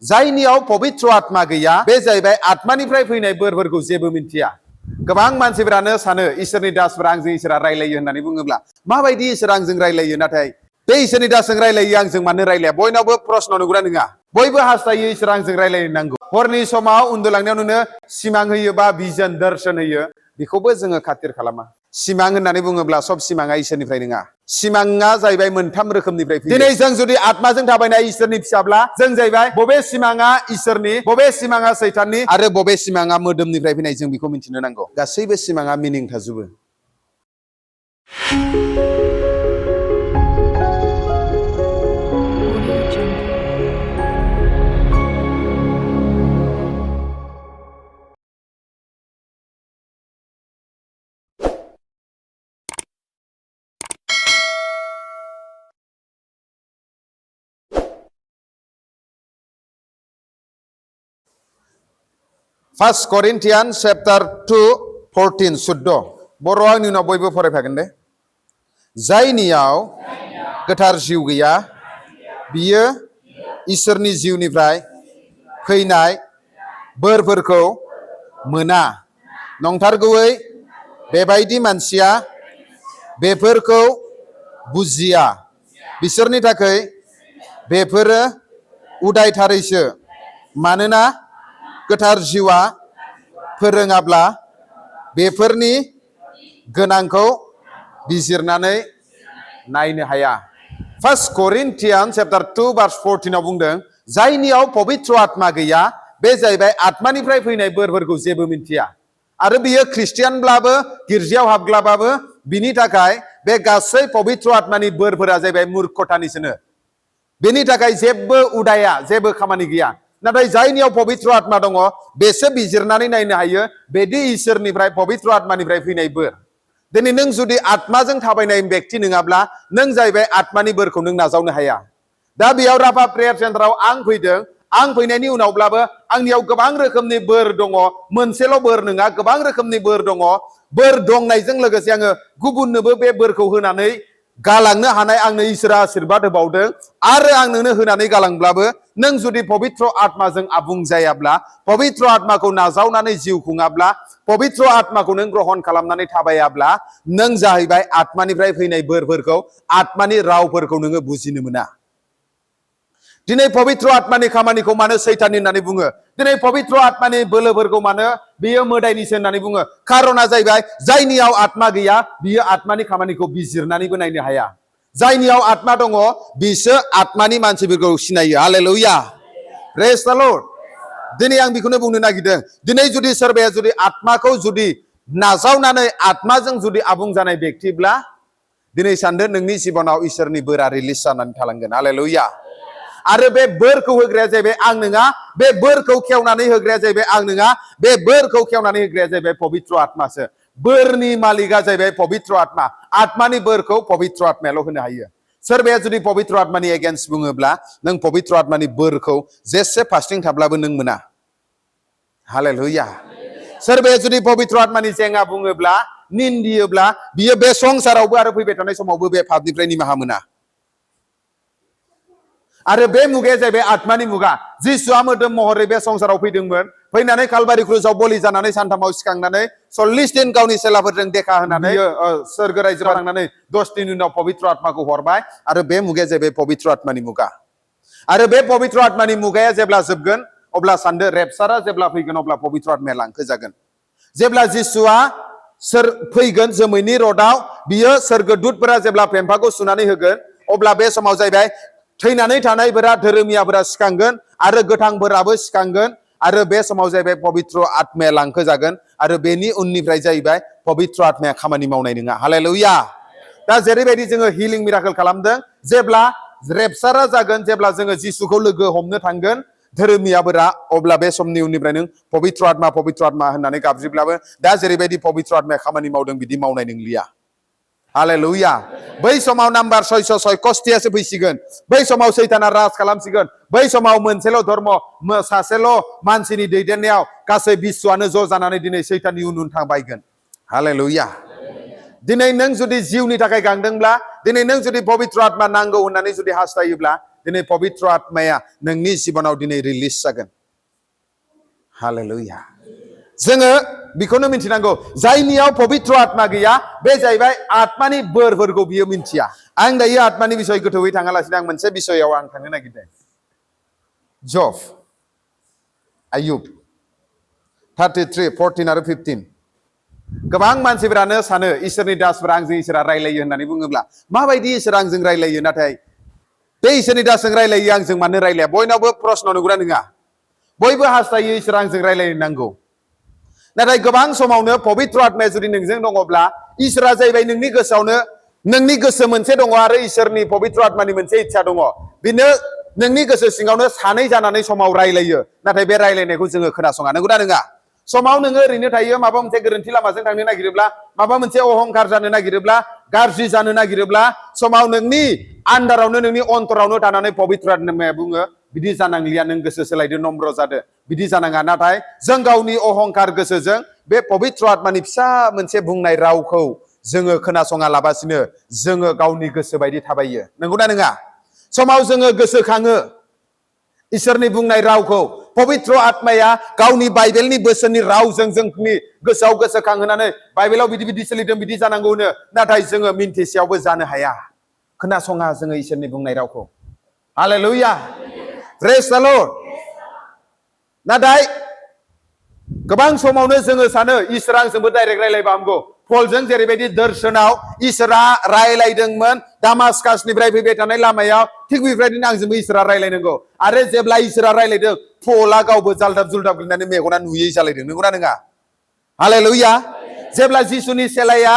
जायनियाव पवित्र आत्मा गैया बे जाहैबाय आत्मानिफ्राय फैनाय बोरफोरखौ जेबो मिन्थिया। गोबां मानसिफोरानो सानो इसोरनि दासफोरा आंजों इसोरा रायलायो होननानै बुङोब्ला माबायदि इसोर आंजों रायलायो, नाथाय बे इसोरनि दासजों रायलायो आंजों मानो रायलाया? बयनावबो प्रश्न नंगौना नङा? बयबो हास्थायो इसोर आंजों रायलायनो नांगौ। हरनि समाव उन्दुलांनायाव नोंनो सिमां होयो बा भिजन दर्शन होयो, बेखौबो जोङो खातिर खालामा। सिमां होननानै बुङोब्ला सब सिमाङा इसोरनिफ्राय नङा। सिमाङा जाहैबाय मोनथाम रोखोमनिफ्राय फैयो। दिनै जों जुदि आत्माजों थाबायनाय इसोरनि फिसाब्ला जों जाहैबाय बबे सिमाङा इसोरनि, बबे सिमाङा सैताननि आरो बबे सिमाङा मोदोमनिफ्राय फैनाय जों बेखौ मिथिनो नांगौ। गासैबो सिमाङा मिनिं थाजोबो। First Corinthians chapter 2:14 14 बर' आंनि उनाव बयबो फरायफागोन दे। जायनियाव गोथार जिउ गैया बियो इसोरनि जिउनिफ्राय फैनाय बोरफोरखौ मोना। नंथारगौयै बेबायदि मानसिया बेफोरखौ बुजिया। बिसोरनि थाखाय बेफोरो उदायथारैसो, मानोना गोथार जिउआ फोरोङाब्ला बेफोरनि गोनांखौ बिजिरनानै नायनो हाया। First Corinthians chapter 2 verse 14 आव बुंदों जायनियाव पवित्र आत्मा गैया बे जाहैबाय आत्मानिफ्राय फैनाय बोरफोरखौ जेबो मिन्थिया। आरो बियो ख्रिस्टियानब्लाबो गिर्जायाव हाबग्लाबाबो बिनि थाखाय बे गासै पवित्र आत्मानि बोरफोरा जाहैबाय मूर्खतानिसोनो। बेनि थाखाय जेबो उदाया, जेबो खामानि गैया। नाथाय जायनियाव पवित्र आत्मा दङ बेसो बिजिरनानै नायनो हायो बेदि इसोरनिफ्राय पवित्र आत्मानिफ्राय फैनाय बोर। दिनै नों जुदि आत्माजों थाबायनाय व्यक्ति नङाब्ला नों जाहैबाय आत्मानि बोरखौ नों नाजावनो हाया। दा बेयाव राफा प्रेयार सेन्टाराव आं फैदों। आं फैनायनि उनावब्लाबो आंनियाव गोबां रोखोमनि बोर दङ। मोनसेल' बोर नङा, गोबां रोखोमनि बोर दङ। बोर दंनायजों लोगोसे आङो गुबुननोबो बे बोरखौ होनानै गालांनो हानाय आंनो इसोरा आशीर्बाद होबावदों। आरो आं नोंनो होनानै गालांब्लाबो नों जुदि पवित्र आत्माजों आबुं जायाब्ला, पवित्र आत्माखौ नाजावनानै जिउ खुङाब्ला, पवित्र आत्माखौ नों ग्रहण खालामनानै थाबायाब्ला नों जाहैबाय आत्मानिफ्राय फैनाय बोरफोरखौ, आत्मानि रावफोरखौ नोङो बुजिनो मोना। दिनै पवित्र आत्मानि खामानिखौ मानो सैताननि होननानै बुङो? दिनै पवित्र आत्मानि बोलोफोरखौ मानो बेयो मोदायनिसो होननानै बुङो? खारना जाहैबाय जायनियाव आत्मा गैया बियो आत्मानि खामानिखौ बिजिरनानैबो नायनो हाया। जायनियाव आत्मा दङ बिसो आत्मानि मानसिफोरखौ सिनायो। हालेलुया, प्रेज द लर्ड। दिनै आं बेखौनो बुंनो नागिरदों, दिनै जुदि सोरबाया जुदि आत्माखौ जुदि नाजावनानै आत्माजों जुदि आबुं जानाय व्यक्तिब्ला दिनै सानदो नोंनि जिबनाव इसोरनि बोरा रिलिज जानानै थालांगोन। हालेलुया। आरो बे बोरखौ होग्राया जाहैबाय आं नङा, बे बोरखौ खेवनानै होग्राया जाहैबाय आं नङा, बे बोरखौ खेवनानै होग्राया जाहैबाय पवित्र आत्मासो। बोरनि मालिकआ जाहैबाय पवित्र आत्मा। आत्मानि बोरखौ पवित्र आत्मायाल' होनो हायो। सोरबाया जुदि पवित्र आत्मानि एगेन्स्ट बुङोब्ला नों पवित्र आत्मानि बोरखौ जेसे फास्टिं थाब्लाबो नों मोना। हालेलुया। सोरबाया जुदि पवित्र आत्मानि जेंना बुङोब्ला, निन्दियोब्ला बियो बे संसारावबो आरो फैबाय थानाय समावबो बे पापनिफ्राय निमाहा मोना। आरो बे मुगाया जाहैबाय आत्मानि मुगा। जिसुआ मोदोम महरै बे संसाराव फैदोंमोन, फैनानै कालबारि क्रुसाव बलि जानानै सानथामाव सिखांनानै 40 दिन गावनि सेलाफोरजों देखा होनानै सोरगो रायजोआव थांनानै 10 दिन उनाव पवित्र आत्माखौ हरबाय। आरो बे मुगाया जाहैबाय पवित्र आत्मानि मुगा। आरो बे पवित्र आत्मानि मुगाया जेब्ला जोबगोन अब्ला सानदो रेपसारा जेब्ला फैगोन अब्ला पवित्र आत्माया लांखोजागोन। जेब्ला जिसुआ फैगोन जोमैनि रथआव, बियो सोरगोदूतफोरा जेब्ला फेम्फाखौ सुनानै होगोन अब्ला बे समाव जाहैबाय थैनानै थानायफोरा, धोरोमियाफोरा सिखांगोन आरो गोथांफोराबो सिखांगोन। आरो बे समाव जाहैबाय पवित्र आत्माया लांखोजागोन। आरो बेनि उननिफ्राय जाहैबाय पवित्र आत्माया खामानि मावनाय नङा। हालेलुया। दा जेरैबायदि जोङो हिलिं मिराकल खालामदों, जेब्ला रेपसारा जागोन, जेब्ला जोङो जिसुखौ लोगो हमनो थांगोन धोरोमियाफोरा, अब्ला बे समनि उननिफ्राय नों पवित्र आत्मा होननानै गाबज्रिब्लाबो दा जेरैबायदि पवित्र आत्माया खामानि मावदों बिदि मावनाय नंलिया। हालेलुया। बै समाव नाम्बार 666 कस्टियासो फैसिगोन। बै समाव सैताना राज खालामसिगोन। बै समाव मोनसेल' धर्म, सासेल' मानसिनि दैदेननायाव गासै बिश्वआनो ज' जानानै दिनै सैताननि उन थाबायगोन। हालेलुया। दिनै नों जुदि जिउनि थाखाय गांदोंब्ला, दिनै नों जुदि पवित्र आत्मा नांगौ होननानै जुदि हास्थायोब्ला दिनै पबित्र आत्माया नोंनि जिबनाव दिनै रिलिज जागोन हालेलुया जोङो बेखौनो मिथिनांगौ जायनियाव पबित्र आत्मा गैया बे जाहैबाय आत्मानि बोरफोरखौ बियो मिथिया आं दायो आत्मानि बिसय गोथौयै थाङालासिनो आं मोनसे बिसयाव आं थांनो नागिरदों जब आयुब 33 14 आरो 15 गोबां मानसिफोरानो सानो इसोरनि दासफोरा आंजों इसोरा रायलायो होननानै बुङोब्ला माबायदि इसोरा आंजों रायलायो नाथाय बे इसोरनि दासजों रायलायो आंजों मानो रायलाया बयनावबो प्रश्न नंगौना नङा बयबो हास्थायो इसोरा आंजों रायलायनांगौ नाथाय गोबां समावनो पबित्र आत्माया जुदि नोंजों दङब्ला इसोरा जाहैबाय नोंनि गोसोआवनो नोंनि गोसो मोनसे दङ आरो इसोरनि पबित्र आत्मानि मोनसे इच्छा दङ बिनो नोंनि गोसो सिङावनो सानै जानानै समाव रायलायो नाथाय बे रायलायनायखौ जोङो खोनासङा नंगौना नङा समाव नोङो ओरैनो थायो माबा मोनसे गोरोन्थि लामाजों थांनो नागिरोब्ला माबा मोनसे अहंकार जानो नागिरोब्ला गाज्रि जानो नागिरोब्ला समाव नोंनि आन्दारावनो नोंनि अन्तरावनो थानानै पबित्र आत्माया बुङो बिदि जानांलिया नों गोसो सोलायदो नम्र जादो बिदि जानाङा नाथाय जों गावनि अहंकार गोसोजों बे पबित्र आत्मानि फिसा मोनसे बुंनाय रावखौ जोङो खोनासङा लाबासिनो जोङो गावनि गोसो बायदि थाबायो नंगौना नङा समाव जोङो गोसोखाङो इसोरनि बुंनाय रावखौ पबित्र आत्माया गावनि बाइबेलनि बोसोननि रावजों जोंनि गोसोआव गोसोखांहोनानै बाइबेलाव बिदि बिदि सोलिदों बिदि जानांगौनो नाथाय जोङो मिन्थिसेयावबो जानो हाया खोनासङा जोङो इसोरनि बुंनाय रावखौ हालेलुया प्रेज द लर्ड नाथाय गोबां समावनो जोङो सानो इसोरा आंजोंबो डाइरेक्ट रायलायबा हामगौ पलजों जेरैबायदि दर्शनाव इसोरा रायलायदोंमोन दामास्कासनिफ्राय फैबाय थानाय लामायाव थिग बेबायदिनो आंजोंबो इसोरा रायलायनांगौ आरो जेब्ला इसोरा रायलायदों पला गावबो जालदाब जुलदाब गोलैनानै मेगना नुयै जालायदों नंगौना नङा हालेलुया जेब्ला जिसुनि सेलाया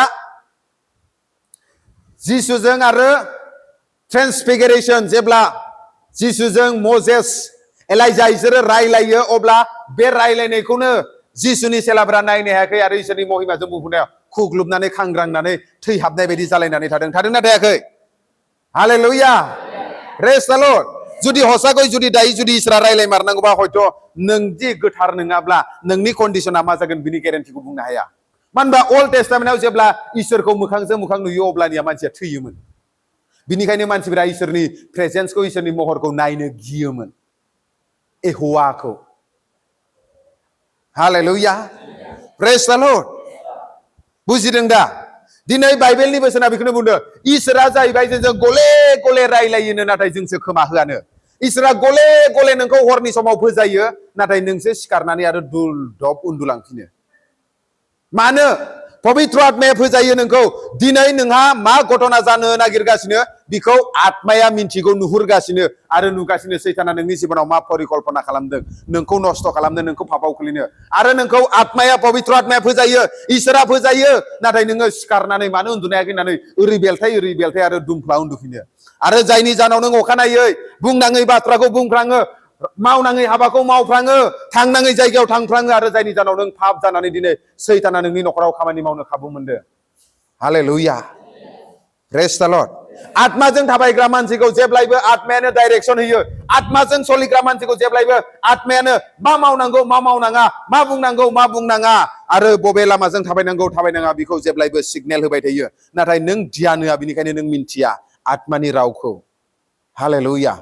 जिसुजों आरो ट्रेन्सफिगारेशन जेब्ला जिसुजों मजेस एलाइजा इसोरो रायलायो अब्ला बे रायलायनायखौनो जिसुनि सेलाफोरा नायनो हायाखै आरो इसोरनि महिमाजों बुंफुनायाव खुग्लुबनानै खांग्रांनानै थैहाबनाय बायदि जालायनानै थादोंना थायाखै हालेलुया प्रेज द लर्ड जुदि हसाखै जुदि दायो जुदि इसोरा रायलायमारनांगौबा हयथ' नोंदि गोथार नङाब्ला नोंनि कन्डिशना मा जागोन बिनि गेरेन्टिखौ बुंनो हाया मानो होनबा अल्ड टेस्टामेन्टआव जेब्ला इसोरखौ मोखांजों मोखां नुयो अब्लानिया मानसिया थैयोमोन बिनिखायनो मानसिफोरा इसोरनि प्रेजेन्सखौ इसोरनि महरखौ नायनो गियोमोन एहोवाखौ हालेलुया प्रेज द लर्ड बुजिदों दा दिनै बाइबेलनि बोसोना बेखौनो बुंदों इसोरा जाहैबाय जोंजों गले गले रायलायोनो नाथाय जोंसो खोमा होआनो इसोरा गले गले नोंखौ हरनि समाव फोजायो नाथाय नोंसो सिखारनानै आरो दुलदब उन्दुलांफिनो मानो पबित्र आत्माया फोजायो नोंखौ दिनै नोंहा मा घटना जानो नागिरगासिनो बिखौ आत्माया मिन्थिगौ नुहुरगासिनो आरो नुगासिनो सैताना नोंनि जिबनाव मा परिकल्पना खालामदों नोंखौ नस्थ' खालामदों नोंखौ पापाव खोलैनो आरो नोंखौ आत्माया पबित्र आत्माया फोजायो इसोरा फोजायो नाथाय नोङो सिखारनानै मानो उन्दुनो हायाखै होननानै ओरै बेलथाय आरो दुमफ्ला उन्दुफिनो आरो जायनि जाहोनाव नों अखानायै बुंनाङै बाथ्राखौ बुंफ्राङो मावनाङै हाबाखौ मावफ्राङो थांनाङै जायगायाव थांफ्राङो आरो जायनि जाहोनाव नों पाप जानानै दिनै सैताना नोंनि न'खराव खामानि मावनो खाबु मोनदों हालेलुया प्रेज द लर्ड आत्माजों थाबायग्रा मानसिखौ जेब्लायबो आत्मायानो डाइरेक्सन होयो आत्माजों सोलिग्रा मानसिखौ जेब्लायबो आत्मायानो मा मावनांगौ मा मावनाङा मा बुंनांगौ मा बुंनाङा आरो बबे लामाजों थाबायनांगौ थाबायनाङा बेखौ जेब्लायबो सिगनेल होबाय थायो नाथाय नों ध्यान होआ बिनिखायनो नों मिन्थिया आत्मानि रावखौ हालेलुया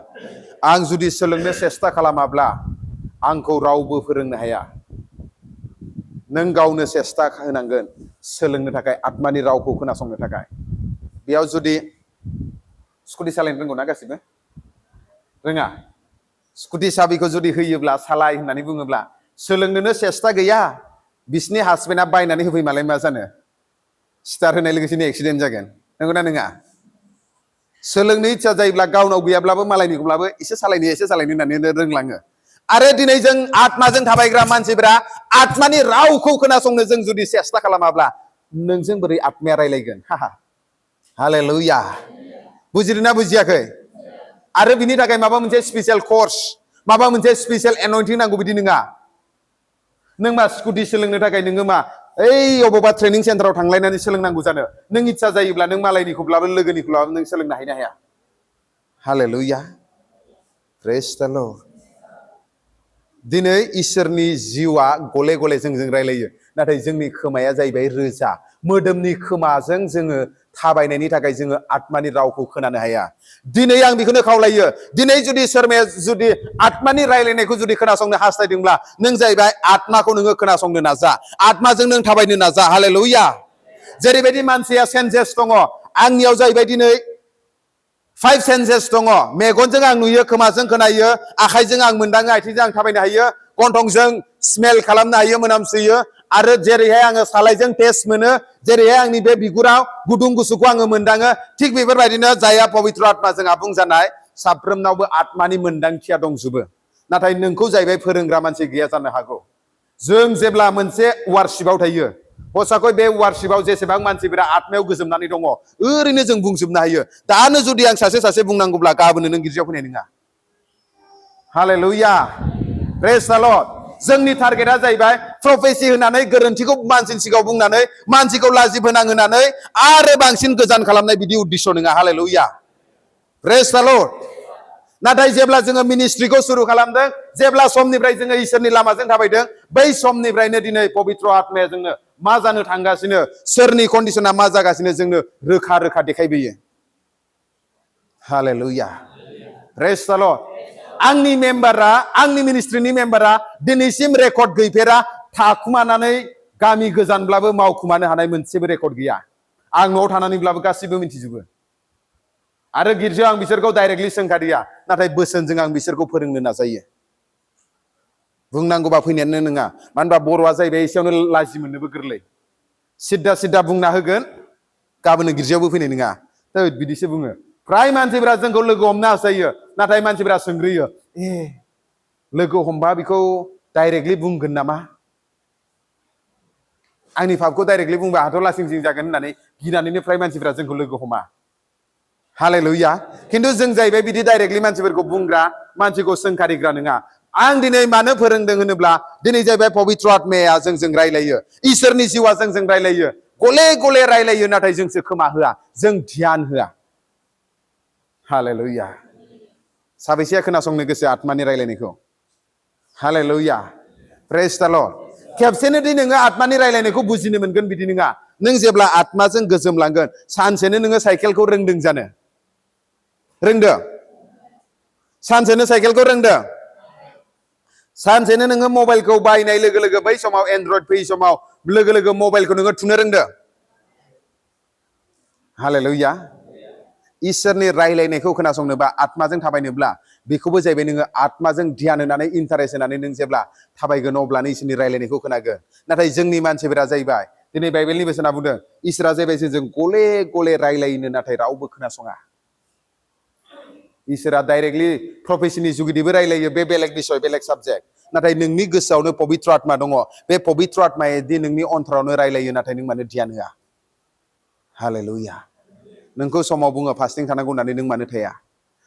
आं जुदि सोलोंनो सेस्था खालामाब्ला आंखौ रावबो फोरोंनो हाया नों गावनो सेस्था होनांगोन सोलोंनो थाखाय आत्मानि रावखौ खोनासंनो थाखाय बेयाव जुदि स्कुटि सालायनो रोंगौ ना गासिबो रोङा स्कुटि साबिखौ जुदि होयोब्ला सालाय होननानै बुङोब्ला सोलोंनोनो सेस्था गैया बिसिनि हासबेन्डआ बायनानै होफैमालाय मा जानो स्टार्ट होनाय लोगोसेनो एक्सिडेन्ट जागोन नंगौना नङा सोलोंनो इच्छा जायोब्ला गावनाव गैयाब्लाबो मालायनिखौब्लाबो एसे सालायनो होननानै रोंलाङो आरो दिनै जों आत्माजों थाबायग्रा मानसिफोरा आत्मानि रावखौ खोनासंनो जों जुदि सेस्था खालामाब्ला नोंजों बोरै आत्माया रायलायगोन हालेलुया बुजिदों ना बुजियाखै आरो बिनि थाखाय माबा मोनसे स्पेसियेल कर्स माबा मोनसे स्पेसियेल एनयन्टिं नांगौ बिदि नङा नों मा स्कुटि सोलोंनो थाखाय नोङो मा ओइ अबावबा ट्रेनिं सेन्टाराव थांलायनानै सोलोंनांगौ जानो नों इच्छा जायोब्ला नों मालायनिखौब्लाबो लोगोनिखौब्लाबो नों सोलोंनो हाया हालेलुया प्रेज द लर्ड दिनै इसोरनि जिउआ गले गले जोंजों रायलायो नाथाय जोंनि खोमाया जाहैबाय रोजा मोदोमनि खोमाजों जोङो थाबायनायनि थाखाय जोङो आत्मानि रावखौ खोनानो हाया दिनै आं बेखौनो खावलायो दिनै जुदि सोरबाया जुदि आत्मानि रायलायनायखौ जुदि खोनासंनो हास्थायदोंब्ला नों जाहैबाय आत्माखौ नोङो खोनासंनो नाजा आत्माजों नों थाबायनो नाजा हालेलुया जेरैबायदि मानसिया सेन्सेस दङ आंनियाव जाहैबाय दिनै 5 सेन्सेस दङ मेगनजों आं नुयो खोमाजों खोनायो आखाइजों आं मोनदाङो आथिंजों आं थाबायनो हायो गन्थंजों स्मेल खालामनो हायो मोनामसुयो आरो जेरैहाय आङो सालायजों टेस्ट मोनो जेरैहाय आंनि बे बिगुराव गुदुं गुसुखौ आङो मोनदाङो थिग बेफोरबायदिनो जायहा पबित्र आत्माजों आबुं जानाय साफ्रोमनावबो आत्मानि मोनदांथिया दंजोबो नाथाय नोंखौ जाहैबाय फोरोंग्रा मानसि गैया जानो हागौ जों जेब्ला मोनसे वारशिपआव थायो हसाखै बे वारशिपआव जेसेबां मानसिफोरा आत्मायाव गोजोमनानै दङ ओरैनो जों बुंजोबनो हायो दानो जुदि आं सासे बुंनांगौब्ला गाबोनो नों गिर्जायाव फैनाय नङा हालेलुया प्रेज द लर्ड जोंनि टारगेटआ जाहैबाय प्रफेसि होनानै गोरोन्थिखौ मानसिनि सिगाङाव बुंनानै मानसिखौ लाजि फोनांहोनानै आरो बांसिन गोजान खालामनाय बिदि उद्देश्य नङा हालेलुया प्रेज द लर्ड नाथाय जेब्ला जोङो मिनिस्ट्रिखौ सुरु खालामदों जेब्ला समनिफ्राय जोङो इसोरनि लामाजों थाबायदों बै समनिफ्रायनो दिनै पबित्र आत्माया जोंनो मा जानो थांगासिनो सोरनि कन्डिशना मा जागासिनो जोंनो रोखा रोखा देखायबोयो हालेलुया प्रेज द लर्ड आंनि मेम्बारा आंनि मिनिस्ट्रिनि मेम्बारा दिनैसिम रेकर्ड गैफेरा थाखुमानानै गामि गोजानब्लाबो मावखुमानो हानाय मोनसेबो रेकर्ड गैया आं न'आव थानानैब्लाबो गासिबो मिथिजोबो आरो गिर्जायाव आं बिसोरखौ डाइरेक्टलि सोंखारिया नाथाय बोसोनजों आं बिसोरखौ फोरोंनो नाजायो बुंनांगौबा फैनायानो नङा मानो होनबा बर'आ जाहैबाय एसेयावनो लाजि मोननोबो गोरलै सिद्दा बुंना होगोन गाबोनो गिर्जायावबो फैनाय नङा बिदिसो बुङो फ्राय मानसिफोरा जोंखौ लोगो हमनो हास्थायो नाथाय मानसिफोरा सोंग्रोयो लोगो हमबा बेखौ डाइरेक्टलि बुंगोन नामा आंनि फाफखौ डाइरेक्टलि बुंबा हाथ' लासिं सिं जागोन होननानै गिनानैनो फ्राय मानसिफोरा जोंखौ लोगो हमा हालेलुया खिन्थु जों जाहैबाय बिदि डाइरेक्टलि मानसिफोरखौ बुंग्रा मानसिखौ सोंखारिग्रा नङा आं दिनै मानो फोरोंदों होनोब्ला दिनै जाहैबाय पबित्र आत्माया जोंजों रायलायो इसोरनि जिउआ जोंजों रायलायो गले गले रायलायो नाथाय जोंसो खोमा होआ जों ध्यान होआ हालेलुया साबेसेया खोनासंनो गोसो आत्मानि रायलायनायखौ हालेलुया प्रेज द लर्ड खेबसेनो दि नोङो आत्मानि रायलायनायखौ बुजिनो मोनगोन बिदि नङा नों जेब्ला आत्माजों गोजोमलांगोन सानसेनो नोङो साइकेलखौ रोंदों जानो रोंदों सानसेनो साइकेलखौ रोंदों सानसेनो नोङो मबाइलखौ बायनाय लोगो लोगो बै समाव एन्ड्रइड फैयै समाव लोगो लोगो मबाइलखौ नोङो थुनो रोंदों हालेलुया इसोरनि रायलायनायखौ खोनासंनोबा आत्माजों थाबायनोब्ला बेखौबो जाहैबाय नोङो आत्माजों ध्यान होनानै इन्टारेस्ट होनानै नों जेब्ला थाबायगोन अब्लानो इसोरनि रायलायनायखौ खोनागोन नाथाय जोंनि मानसिफोरा जाहैबाय दिनै बाइबेलनि बोसोना बुंदों इसोरा जाहैबाय जों गले गले रायलायनो नाथाय रावबो खोनासङा इसोरा डाइरेक्टलि प्रफेसिनि जुगिदिबो रायलायो बे बेलेग बिसय बेलेग साबजेक्ट नाथाय नोंनि गोसोआवनो पबित्र आत्मा दङ बे पबित्र आत्माया दि नोंनि अन्तरावनो रायलायो नाथाय नों मानो ध्यान होआ हालेलुया नोंखौ समाव बुङो फास्टिं थानांगौ होननानै नों मानो थाया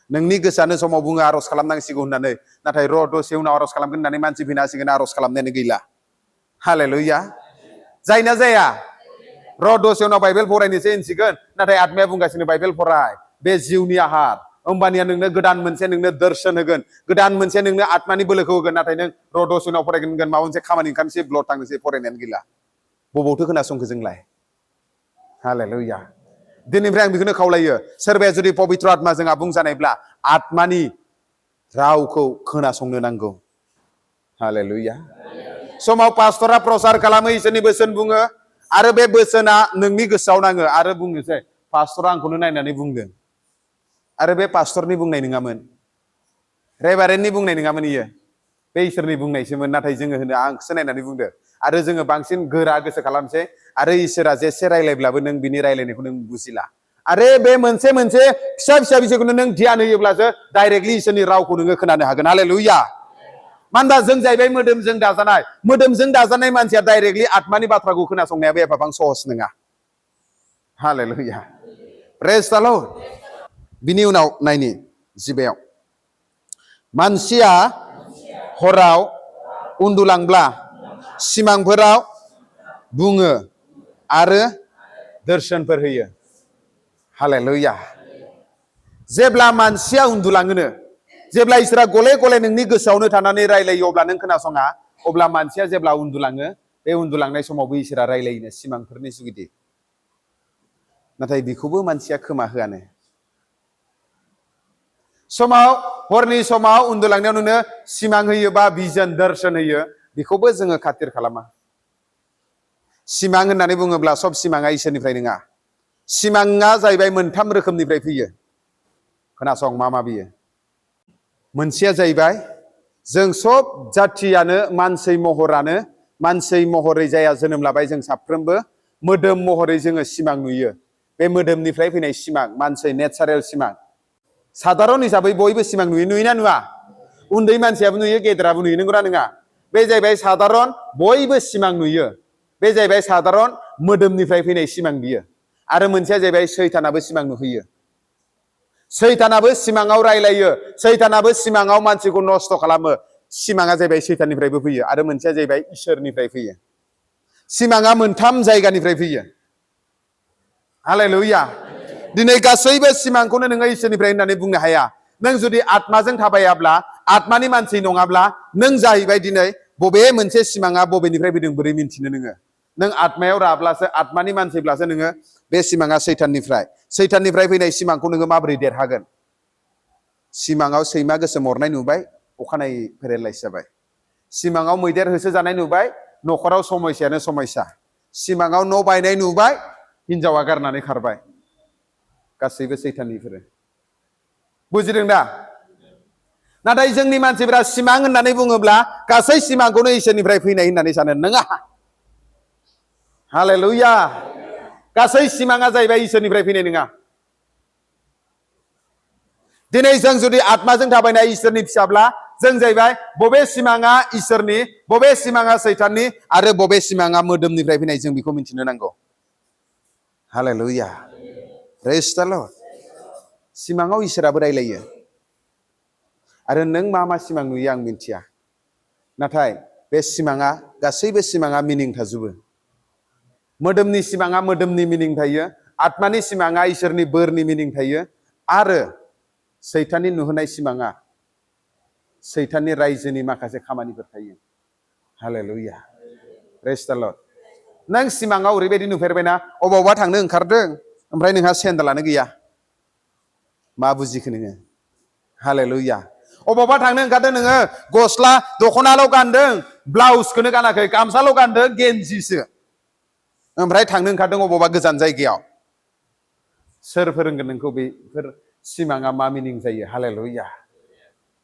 नोंनि गोसोआनो समाव बुङो आर'ज खालामनांसिगौ होननानै नाथाय दसे उनाव आर'ज खालामगोन होननानै मानसि फैना हासिगोन आर'ज खालामनायानो गैला हालेलुया जायना जाया दसे उनाव बाइबेल फरायनोसै होनसिगोन नाथाय आत्माया बुंगासिनो बाइबेल फराय बे जिउनि आहार होमबानिया नोंनो गोदान मोनसे नोंनो दर्शन होगोन गोदान मोनसे नोंनो आत्मानि बोलोखौ होगोन नाथाय नों दसे उनाव फरायगोन माबा मोनसे खामानि ओंखारनोसै ब्लड थांनोसै फरायनायानो गैला बबावथो खोनासंखो जोंलाय हालेलुया दिनैनिफ्राय आं बेखौनो खावलायो सोरबाया जुदि पबित्र आत्माजों आबुं जानायब्ला आत्मानि रावखौ खोनासंनो नांगौ हालेलुया समाव पास्टरा प्रसार खालामो इसोरनि बोसोन बुङो आरो बे बोसोना नोंनि गोसोआव नाङो आरो बुंनोसै पास्टरा आंखौनो नायनानै बुंदों आरो बे पास्टरनि बुंनाय नङामोन रेभारेन्टनि बुंनाय नङामोन इयो बे इसोरनि बुंनायसोमोन नाथाय जोङो होनो आंखौसो नायनानै बुंदों आरो जोङो बांसिन गोरा गोसो खालामसै आरो इसोरा जेसे रायलायब्लाबो नों बिनि रायलायनायखौ नों बुजिला आरो बे मोनसे मोनसे फिसा फिसा बिषयखौनो नों ध्यान होयोब्लासो डाइरेक्टलि इसोरनि रावखौ नोङो खोनानो हागोन हालेलुया मानो होनबा जों जाहैबाय मोदोमजों दाजानाय मानसिया डाइरेक्टलि आत्मानि बाथ्राखौ खोनासंनायाबो एफाबां सहस नङा हालेलुया प्रेज द लर्ड बिनि उनाव नायनि जिबायाव मानसिया हराव उन्दुलांब्ला सिमांफोराव बुङो आरो दर्शनफोर होयो हालेलुया जेब्ला मानसिया उन्दुलाङोनो जेब्ला इसोरा गले गले नोंनि गोसोआवनो थानानै रायलायो अब्ला नों खोनासङा अब्ला मानसिया जेब्ला उन्दुलाङो बे उन्दुलांनाय समावबो इसोरा रायलायोनो सिमांफोरनि जुगिदि नाथाय बेखौबो मानसिया खोमा होआनो समाव हरनि समाव उन्दुलांनायाव नोंनो सिमां होयो बा भिजन दर्शन होयो बेखौबो जोङो खातिर खालामा सिमां होननानै बुङोब्ला सब सिमाङा इसोरनिफ्राय नङा सिमाङा जाहैबाय मोनथाम रोखोमनिफ्राय फैयो खोनासं मा बियो मोनसेया जाहैबाय जों सब जाथियानो मानसि महरै जाया जोनोम लाबाय जों साफ्रोमबो मोदोम महरै जोङो सिमां नुयो बे मोदोमनिफ्राय फैनाय सिमां मानसि नेचारेल सिमां साधारन हिसाबै बयबो सिमां नुयोना नुवा उन्दै मानसियाबो नुयो गेदेराबो नुयो नंगौना नङा बे जाहैबाय साधारन बयबो सिमां नुयो बे जाहैबाय साधारन मोदोमनिफ्राय फैनाय सिमां बियो आरो मोनसेया जाहैबाय सैतानाबो सिमां नुहैयो सैतानाबो सिमाङाव रायलायो सैतानाबो सिमाङाव मानसिखौ नस्थ' खालामो सिमाङा जाहैबाय सैताननिफ्रायबो फैयो आरो मोनसेया जाहैबाय इसोरनिफ्राय फैयो सिमाङा मोनथाम जायगानिफ्राय फैयो हालेलुया दिनै गासैबो सिमांखौनो नोङो इसोरनिफ्राय होननानै बुंनो हाया नों जुदि आत्माजों थाबायाब्ला आत्मानि मानसि नङाब्ला नों जाहैबाय दिनै बबे मोनसे सिमाङा बबेनिफ्राय फैदों बोरै मिन्थिनो नों आत्मायाव राब्लासो आत्मानि मानसिब्लासो नोङो बे सिमाङा सैताननिफ्राय फैनाय सिमांखौ नोङो माबोरै देरहागोन सिमाङाव सैमा गोसोम अरनाय नुबाय अखानायै पेरेलाइस जाबाय सिमाङाव मैदेर होसोजानाय नुबाय न'खराव समस्यानो समस्या सिमाङाव न' बायनाय नुबाय हिनजावा गारनानै खारबाय गासैबो सैताननिफोर बुजिदों दा नाथाय जोंनि मानसिफोरा सिमां होननानै बुङोब्ला गासै सिमांखौनो इसोरनिफ्राय फैनाय होननानै सानो नङा हालेलुया गासै सिमाङा जाहैबाय इसोरनिफ्राय फैनाय नङा दिनै जों जुदि आत्माजों थाबायनाय इसोरनि फिसाब्ला जों जाहैबाय बबे सिमाङा इसोरनि बबे सिमाङा सैताननि आरो बबे सिमाङा मोदोमनिफ्राय फैनाय जों बेखौ मिथिनो नांगौ हालेलुया प्रेज द लर्ड सिमाङाव इसोराबो रायलायो आरो नों मा सिमां नुयो आं मिथिया नाथाय बे सिमाङा गासैबो सिमाङा मिनिं थाजोबो मोदोमनि सिमाङा मोदोमनि मिनिं थायो आत्मानि सिमाङा इसोरनि बोरनि मिनिं थायो आरो सैताननि नुहोनाय सिमाङा सैताननि रायजोनि माखासे खामानिफोर थायो हालेलुया प्रेज द लर्ड नों सिमाङाव ओरैबायदि नुफेरबायना अबावबा थांनो ओंखारदों ओमफ्राय नोंहा सेन्देलानो गैया मा बुजिखो नोङो हालेलुया अबावबा थांनो ओंखारदों नोङो गस्ला दख'नाल' गानदों ब्लाउसखौनो गानाखै गामसाल' गानदों गेन्जिसो ओमफ्राय थांनो ओंखारदों अबावबा गोजान जायगायाव सोर फोरोंगोन नोंखौ बेफोर सिमाङा मा मिनिं जायो हालेलुया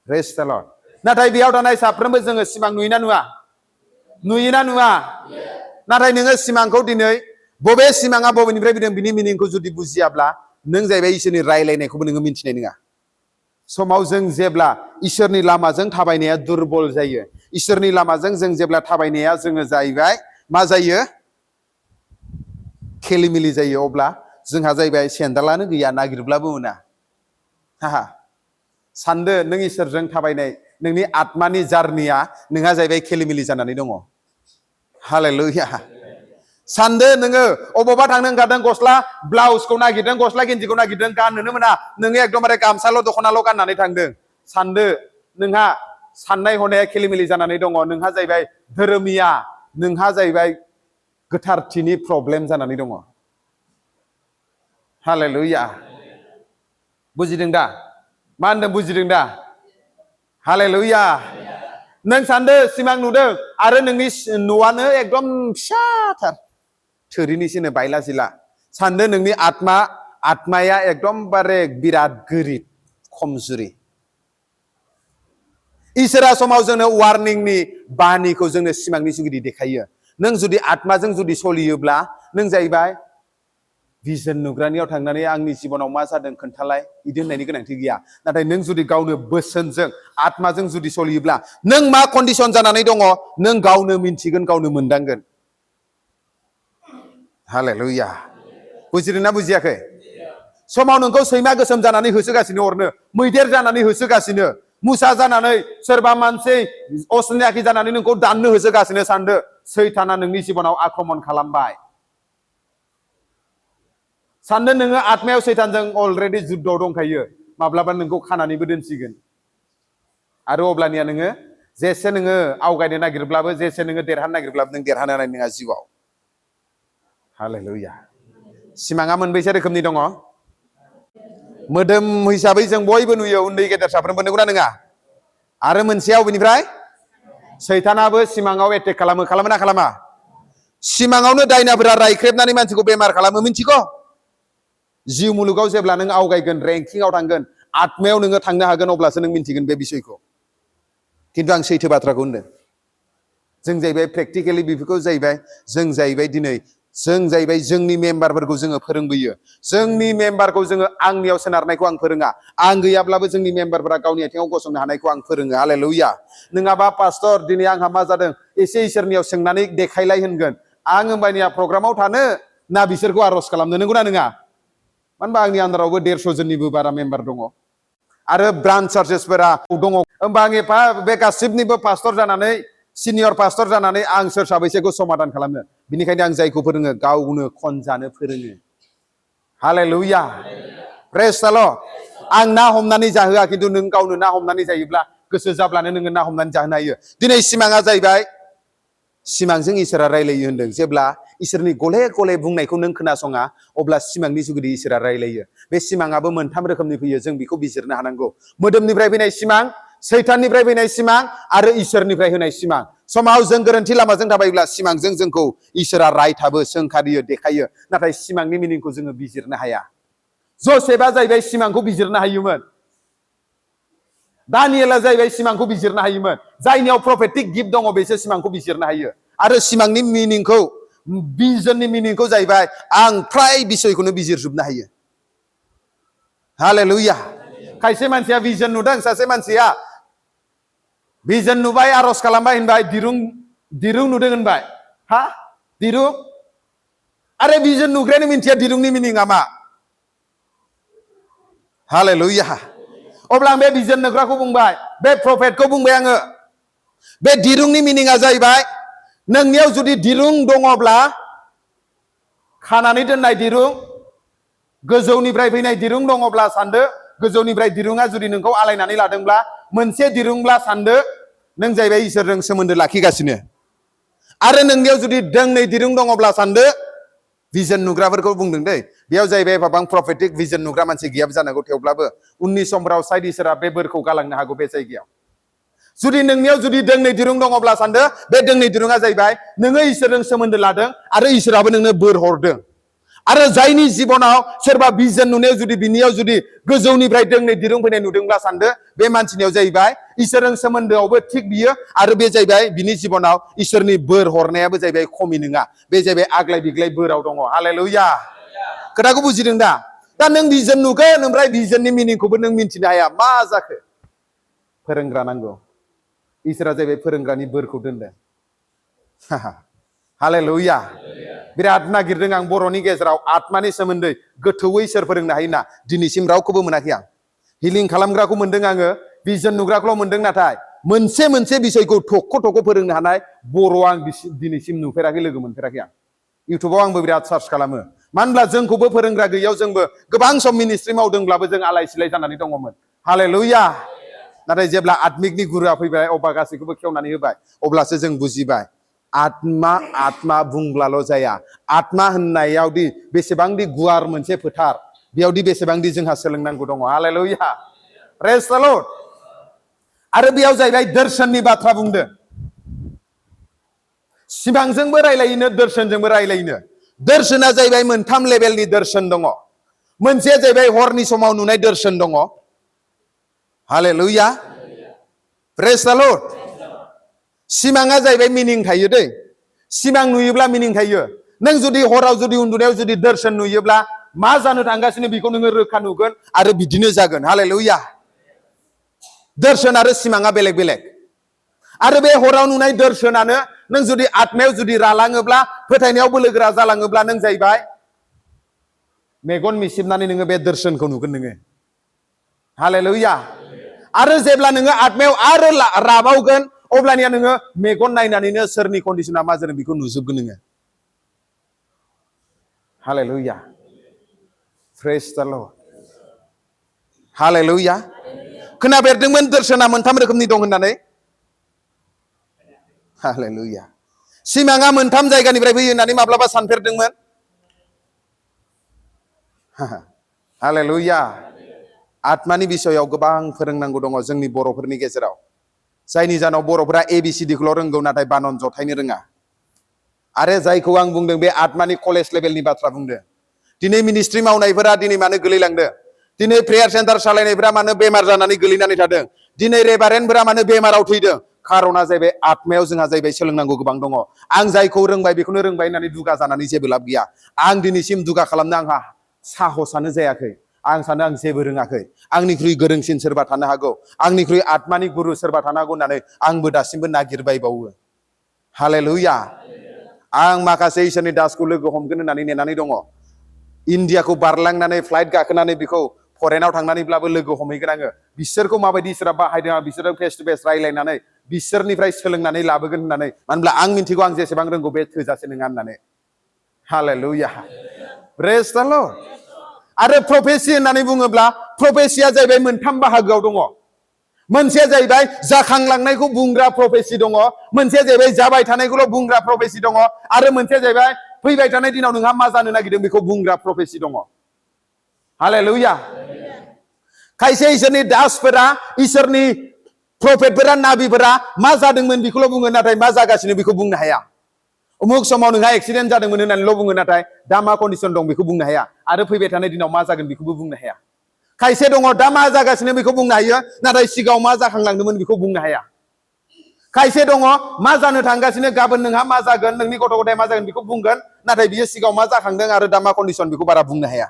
प्रेज द लर्ड नाथाय बेयाव थानाय साफ्रोमबो जोङो सिमां नुयोना नुवा नाथाय नोङो सिमांखौ दिनै बबे सिमाङा बबेनिफ्राय फैदों बिनि मिनिंखौ जुदि बुजियाब्ला नों जाहैबाय इसोरनि रायलायनायखौबो नोङो मिन्थिनाय नङा समाव जों जेब्ला इसोरनि लामाजों थाबायनाया दुरबल जायो इसोरनि लामाजों जों जेब्ला थाबायनाया जोङो जाहैबाय मा जायो खेलिमेलि जायो अब्ला जोंहा जाहैबाय सेन्देलानो गैया नागिरब्लाबो मोना सानदो नों इसोरजों थाबायनाय नोंनि आत्मानि जार्निया नोंहा जाहैबाय खेलिमेलि जानानै दङ हालेलुया सानदो नोङो अबावबा थांनो ओंखारदों गस्ला ब्लाउसखौ नागिरदों गस्ला गेन्जिखौ नागिरदों गाननोनो मोना नोङो एकदमबारे गामसाल' दख'नाल' गाननानै थांदों सानदो नोंहा साननाय हनाया खेलिमेलि जानानै दङ नोंहा जाहैबाय धोरोमिया नोंहा जाहैबाय गोथारथिनि प्रब्लेम जानानै दङ हालेलुया बुजिदों दा मा होनदों बुजिदों दा हालेलुया नों सानदो सिमां नुदों आरो नोंनि न'आनो एकदम फिसाथार थोरिनिसोनो बायला जिला सानदो नोंनि आत्माया एकदमबारे बिराद गोरिब खमजुरि इसोरा समाव जोंनो वार्निंनि बानिखौ जोंनो सिमांनि जुगिदि देखायो नों जुदि आत्माजों जुदि सलियोब्ला नों जाहैबाय भिजन नुग्रानियाव थांनानै आंनि जिबनाव मा जादों खोन्थालाय बिदि होननायनि गोनांथि गैया नाथाय नों जुदि गावनो बोसोनजों आत्माजों जुदि सलियोब्ला नों मा कन्डिसन जानानै दङ नों गावनो मिन्थिगोन गावनो मोनदांगोन हालेलुया बुजिदों ना बुजियाखै समाव नोंखौ सैमा गोसोम जानानै होसोगासिनो अरनो मैदेर जानानै होसोगासिनो मुसा जानानै सोरबा मानसि असनाखि जानानै नोंखौ दाननो होसोगासिनो सानदो सैताना नोंनि जिबनाव आक्रमण खालामबाय सानदो नोङो आत्मायाव सैतानजों अलरेडि जुद्धआव दंखायो माब्लाबा नोंखौ खानानैबो दोनसिगोन आरो अब्लानिया नोङो जेसे नोङो आवगायनो नागिरब्लाबो जेसे नोङो देरहानो नागिरब्लाबो नों देरहानो हानाय नङा जिउआव। हालेलुया। सिमाङा मोनबैसे रोखोमनि दङ? मोदोम हिसाबै जों बयबो नुयो, उन्दै गेदेर साफ्रोमबो, नंगौना नङा? आरो मोनसेया अबेनिफ्राय? सैतानाबो सिमाङाव एटेक खालामो, खालामो ना खालामा? सिमाङावनो दायनाफोरा रायख्रेबनानै मानसिखौ बेमार खालामो, मिथिगौ? जिउ मुलुगाव जेब्ला नों आवगायगोन, रेंकिंआव थांगोन, आत्मायाव नोङो थांनो हागोन, अब्लासो नों मिन्थिगोन बे बिसयखौ। खिन्थु आं सैथो बाथ्राखौ होनदों। जों जाहैबाय प्रेक्टिकेलि बेफोरखौ जाहैबाय, जों जाहैबाय दिनै, जों जाहैबाय जोंनि मेम्बारफोरखौ जोङो फोरोंबोयो। जोंनि मेम्बारखौ जोङो आंनियाव सोनारनायखौ आं फोरोङा। आं गैयाब्लाबो जोंनि मेम्बारफोरा गावनि आथिङाव गसंनो हानायखौ आं फोरोङो। हालेलुया। नङाबा पास्टर दिनै आंहा मा जादों एसे इसोरनियाव सोंनानै देखायलाय होनगोन। आं होमबानिया प्रग्रामाव थानो ना बिसोरखौ आर'ज खालामनो, नंगौना नङा? मानो होनबा आंनि आन्दारावबो 150 जननिबो बारा मेम्बार दङ। आरो ब्रान्च चार्चेसफोरा दङ। होमबा आं एफा बे गासिबनिबो पास्टर जानानै, सिनियर पास्टर जानानै आं सोर साबैसेखौ समाधान खालामनो? बिनिखायनो आं जायखौ फोरोङो गावनो खनजानो फोरोङो। हालेलुया। प्रेज द लर्ड। आं ना हमनानै जाहोआ, खिन्थु नों गावनो ना हमनानै जायोब्ला गोसो जाब्लानो नोङो ना हमनानै जाहोनो हायो। दिनै सिमाङा जाहैबाय, सिमांजों इसोरा रायलायो होनदों। जेब्ला इसोरनि गले गले बुंनायखौ नों खोनासङा, अब्ला सिमांनि जुगिदि इसोरा रायलायो। बे सिमाङाबो मोनथाम रोखोमनि फैयो, जों बेखौ बिजिरनो हानांगौ। मोदोमनिफ्राय फैनाय सिमां, सैताननिफ्राय फैनाय सिमां आरो इसोरनिफ्राय होनाय सिमां। समाव जों गोरोन्थि लामाजों थाबायोब्ला सिमांजों जोंखौ इसोरा रायथाबो, सोंखारियो, देखायो। नाथाय सिमांनि मिनिंखौ जोङो बिजिरनो हाया। जसेफआ जाहैबाय सिमांखौ बिजिरनो हायोमोन। दानियेला जाहैबाय सिमांखौ बिजिरनो हायोमोन। जायनियाव प्रफेटिक गिफ्ट दङ बेसो सिमांखौ बिजिरनो हायो। आरो सिमांनि मिनिंखौ, भिजननि मिनिंखौ जाहैबाय आं फ्राय बिसयखौनो बिजिरजोबनो हायो। हालेलुया। खायसे मानसिया भिजन नुदों, सासे मानसिया भिजन नुबाय, आर'ज खालामबाय, होनबाय दिरुं नुदों होनबाय। हा? दिरुं? आरे भिजन नुग्रायानो मिन्थिया दिरुंनि मिनिंआ मा। हालेलुया। अब्ला आं बे भिजन नुग्राखौ बुंबाय, बे प्रफेटखौ बुंबाय आङो। बे दिरुंनि मिनिंआ जाहैबाय, नोंनियाव जुदि दिरुं दङब्ला, खानानै दोननाय दिरुं, गोजौनिफ्राय फैनाय दिरुं दङब्ला सानदो, गोजौनिफ्राय दिरुङा जुदि नोंखौ आलायनानै लादोंब्ला, मोनसे दिरुंब्ला सानदो नों जाहैबाय इसोरजों सोमोन्दो लाखिगासिनो। आरो नोंनियाव जुदि दोंनै दिरुं दङब्ला सानदो, भिजन नुग्राफोरखौ बुंदों दै, बेयाव जाहैबाय एफाबां प्रफेटिक भिजन नुग्रा मानसि गैयाबो जानांगौ, थेवब्लाबो उननि समफोराव साइड इसोरा बे बोरखौ गालांनो हागौ बे जायगायाव। जुदि नोंनियाव जुदि दोंनै दिरुं दङब्ला सानदो, बे दोंनै दिरुङा जाहैबाय नोङो इसोरजों सोमोन्दो लादों आरो इसोराबो नोंनो बोर हरदों। आरो जायनि जिबनाव सोरबा भिजन नुनायाव जुदि बिनियाव जुदि गोजौनिफ्राय दोंनै दिरुं फैनाय नुदोंब्ला सानदो, बे मानसिनियाव जाहैबाय इसोरजों सोमोन्दोआवबो थिग बियो, आरो बे जाहैबाय बिनि जिबनाव इसोरनि बोर हरनायाबो जाहैबाय खमि नङा। बे जाहैबाय आग्लाय बिग्लाय बोराव दङ। हालेलुया। खोथाखौ बुजिदों दा? दा नों भिजन नुगोन, ओमफ्राय भिजननि मिनिंखौबो नों मिन्थिनो हाया। मा जाखो? फोरोंग्रा नांगौ। इसोरा जाहैबाय फोरोंग्रानि बोरखौ दोनदों। हालेलुया। बिराद नागिरदों आं बर'नि गेजेराव आत्मानि सोमोन्दै गोथौयै सोर फोरोंनो हायोना, दिनैसिम रावखौबो मोनाखै आं। हिलिं खालामग्राखौ मोनदों आङो, भिजन नुग्राखौल' मोनदों, नाथाय मोनसे बिसयखौ थख' फोरोंनो हानाय बर' आं दिनैसिम नुफेराखै, लोगो मोनफेराखै आं। इउटुबाव आंबो बिराद सार्च खालामो। मानो होनब्ला जोंखौबो फोरोंग्रा गैयैयाव जोंबो गोबां सम मिनिस्ट्रि मावदोंब्लाबो जों आलाय सिलाय जानानै दङमोन। हालेलुया। नाथाय जेब्ला आत्मिकनि गुरुआ फैबाय, अब्ला गासैखौबो खेवनानै होबाय, अब्लासो जों बुजिबाय आत्मा बुंब्लाल' जाया। आत्मा होननायावदि बेसेबांदि गुवार मोनसे फोथार, बेयावदि बेसेबांदि जोंहा सोलोंनांगौ दङ। हालेलुया। प्रेज द लर्ड। आरो बेयाव जाहैबाय दर्शननि बाथ्रा बुंदों। सिमांजोंबो रायलायनो, दर्शनजोंबो रायलायनो। दर्शना जाहैबाय मोनथाम लेभेलनि दर्शन दङ। मोनसेया जाहैबाय हरनि समाव नुनाय दर्शन दङ। हालेलुया। प्रेज द लर्ड। सिमाङा जाहैबाय मिनिं थायो दै। सिमां नुयोब्ला मिनिं थायो। नों जुदि हराव जुदि उन्दुनायाव जुदि दर्शन नुयोब्ला मा जानो थांगासिनो बेखौ नोङो रोखा नुगोन आरो बिदिनो जागोन। हालेलुया। दर्शन आरो सिमाङा बेलेग बेलेग। आरो बे हराव नुनाय दर्शनानो नों जुदि आत्मायाव जुदि रालाङोब्ला, फोथायनायाव बोलोगोरा जालाङोब्ला, नों जाहैबाय मेगन मिसिबनानै नोङो बे दर्शनखौ नुगोन नोङो। हालेलुया। आरो जेब्ला नोङो आत्मायाव आरो राबावगोन, अब्लानिया नोङो मेगन नायनानैनो सोरनि कन्डिशना मा जादों बेखौ नुजोबगोन नोङो। हालेलुया। प्रेज द लर्ड। हालेलुया। खोनाफेरदोंमोन दर्शना मोनथाम रोखोमनि दं होननानै? हालेलुया। सिमाङा मोनथाम जायगानिफ्राय फैयो होननानै माब्लाबा सानफेरदोंमोन? हालेलुया। आत्मानि बिसयाव गोबां फोरोंनांगौ दङ जोंनि बर'फोरनि गेजेराव, जायनि जाहोनाव बर'फोरा ABCDखौल' रोंगौ नाथाय बानन जथायनो रोङा। आरो जायखौ आं बुंदों बे आत्मानि कलेज लेभेलनि बाथ्रा बुंदों। दिनै मिनिस्ट्रि मावनायफोरा दिनै मानो गोलैलांदों? दिनै प्रेयार सेन्टार सालायनायफोरा मानो बेमार जानानै गोलैनानै थादों? दिनै रेभारेन्टफोरा मानो बेमाराव थैदों? खार'ना जाहैबाय आत्मायाव जोंहा जाहैबाय सोलोंनांगौ गोबां दङ। आं जायखौ रोंबाय बेखौनो रोंबाय होननानै दुगा जानानै जेबो लाब गैया। आं दिनैसिम दुगा खालामनो आंहा साहसानो जायाखै। आं सानो आं जेबो रोङाखै, आंनिख्रुइ गोरोंसिन सोरबा थानो हागौ, आंनिख्रुइ आत्मानि गुरु सोरबा थानो हागौ होननानै आंबो दासिमबो नागिरबायबावो। हालेलुया। आं माखासे इसोरनि दासखौ लोगो हमगोन होननानै नेनानै दङ। इन्डियाखौ बारलांनानै फ्लाइट गाखोनानै बेखौ फरेनाव थांनानैब्लाबो लोगो हमहैगोन आङो। बिसोरखौ माबायदि इसोरा बाहायदों आं बिसोरजों फेस टु फेस रायलायनानै बिसोरनिफ्राय सोलोंनानै लाबोगोन होननानै। मानो होनब्ला आं मिन्थिगौ आं जेसेबां रोंगौ बे थोजासे नङा होननानै। हालेलुया। प्रेज द लर्ड। आरो प्रफेसि होननानै बुङोब्ला प्रफेसिया जाहैबाय मोनथाम बाहागोआव दङ। मोनसेया जाहैबाय जाखांलांनायखौ बुंग्रा प्रफेसि दङ, मोनसेया जाहैबाय जाबाय थानायखौल' बुंग्रा प्रफेसि दङ, आरो मोनसेया जाहैबाय फैबाय थानाय दिनाव नोंहा मा जानो नागिरदों बेखौ बुंग्रा प्रफेसि दङ। हालेलुया। खायसे इसोरनि दासफोरा, इसोरनि प्रफेटफोरा, नाबिफोरा मा जादोंमोन बेखौल' बुङो नाथाय मा जागासिनो बेखौ बुंनो हाया। उमुक समाव नोंहा एक्सिडेन्ट जादोंमोन होननानैल' बुङो नाथाय दा मा कन्डिसन दं बेखौ बुंनो हाया, आरो फैबाय थानाय दिनाव मा जागोन बेखौबो बुंनो हाया। खायसे दङ दा मा जागासिनो बेखौ बुंनो हायो नाथाय सिगाङाव मा जाखांलांदोंमोन बेखौ बुंनो हाया। खायसे दङ मा जानो थांगासिनो, गाबोन नोंहा मा जागोन, नोंनि गथ' गथाय मा जागोन बेखौ बुंगोन नाथाय बियो सिगाङाव मा जाखांदों आरो दा मा कन्डिसन बेखौ बारा बुंनो हाया।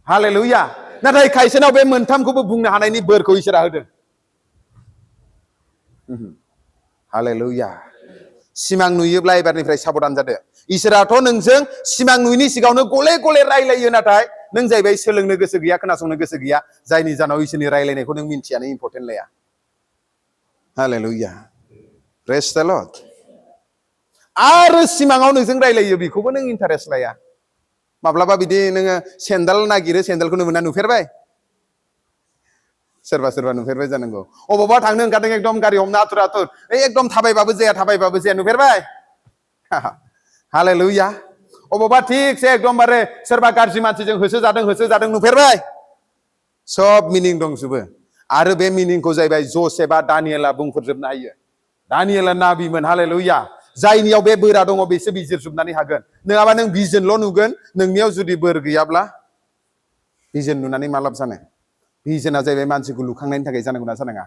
हालेलुया। नाथाय खायसेनाव बे मोनथामखौबो बुंनो हानायनि बोरखौ इसोरा होदों। हालेलुया। सिमां नुयोब्ला एबारनिफ्राय साबधान जादो। इसोराथ' नोंजों सिमां नुयिनि सिगाङावनो गले गले रायलायो, नाथाय नों जाहैबाय सोलोंनो गोसो गैया, खोनासंनो गोसो गैया, जायनि जाहोनाव इसोरनि रायलायनायखौ नों मिन्थियानो, इम्परटेन्ट लाया। हालेलुया। प्रेज द लर्ड। आरो सिमाङाव नोंजों रायलायो बेखौबो नों इन्टारेस्ट लाया। माब्लाबा बिदि नोङो सेन्देल नागिरो, सेन्देलखौनो मोना, नुफेरबाय? सोरबा सोरबा नुफेरबाय जानांगौ। अबावबा थांनो ओंखारदों एकदम गारि हमना आथुर आथुर, एकदम थाबायबाबो जाया, थाबायबाबो जाया, नुफेरबाय? हालेलुया। अबावबा थिगसे एकदमबारे सोरबा गाज्रि मानसिजों होसोजादों, नुफेरबाय? सब मिनिं दंजोबो। आरो बे मिनिंखौ जाहैबाय जसेफआ, दानियेला बुंफोरजोबनो हायो। दानियेला नाबिमोन। हालेलुया। जायनियाव बे बोरा दङ बेसो बिजिरजोबनानै हागोन। नङाबा नों भिजनल' नुगोन, नोंनियाव जुदि बोर गैयाब्ला भिजन नुनानै मा लाब जानो? भिजोना जाहैबाय मानसिखौ लुखांनायनि थाखाय जानांगौना जानाङा?